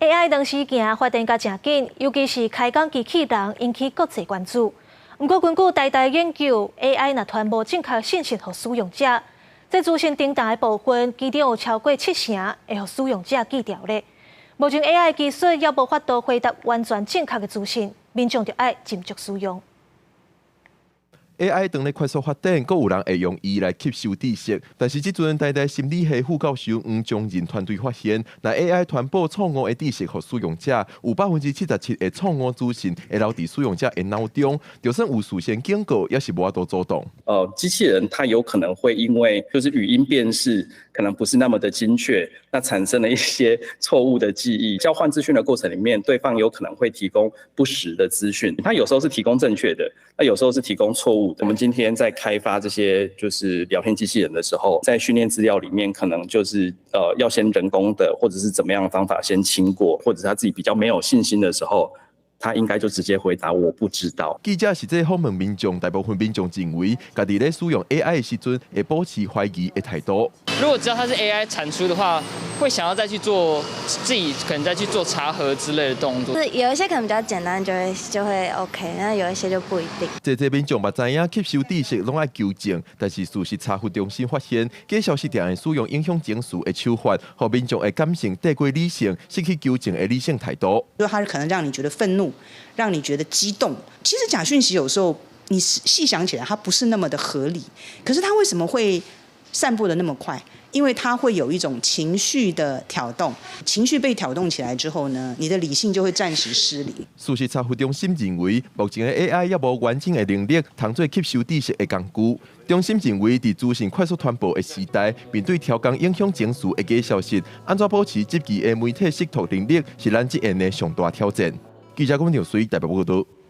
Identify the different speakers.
Speaker 1: AI 當時行發展甲誠緊，尤其是開講機器人引起國際關注。毋過根據台大研究，AI 若傳無正確信息予使用者，這資訊叮當的部分，其中有超過七成會予使用者記牢咧。目前 AI 技術猶無法度回答完全正確的資訊，民眾就愛斟酌使用。
Speaker 2: AI 當咧快速發展，閣有人會用伊來吸收知識。但是這陣台大心理系副教授黃忠仁團隊發現，若 AI 傳播錯誤的知識予使用者，有77%的錯誤資訊會留佇使用者的腦中，就算有事先警告，也是無法度阻擋。
Speaker 3: 機器人它有可能會因為就是語音辨識可能不是那麼的精確，那產生了一些錯誤的記憶。交換資訊的過程裡面，對方有可能會提供不實的資訊。他有時候是提供正確的，那有時候是提供錯誤。我們今天在開發這些就是聊天機器人的時候，在訓練資料裡面，可能就是要先人工的，或者是怎麼樣的方法先清過，或者是他自己比較沒有信心的時候，他應該就直接回答我不知道。
Speaker 2: 記者實際訪問民眾，大部分民眾認為，家己咧使用 AI 的時陣，會保持懷疑的態度。
Speaker 4: 如果知道它是 AI 產出的話，會想要再去做自己可能再去做查核之類的動作。
Speaker 5: 是有一些可能比較簡單，就會 OK，那有一些就不一定。
Speaker 2: 這濟民眾嘛知影吸收知識攏愛求證，但是事實查核中心發現，假消息定會使用影響情緒的手法，予民眾的感性帶過理性，失去求證的理性態度。
Speaker 6: 就它可能讓你覺得憤怒，讓你覺得激動。其實假訊息有時候你細想起來，它不是那麼的合理。可是它為什麼會散布得那麼快？因為它會有一種情緒的挑動，情緒被挑動起來之後呢，你的理性就會暫時失靈。
Speaker 2: 事實查核中心認為，目前的 AI 猶無完整的能力，通做吸收知識的工具。中心認為，佇資訊快速傳播的時代，面對刁工影響情緒的假消息，按怎保持積極的媒體識讀能力，是咱這緣的上大挑戰。記者郭文水台北報道。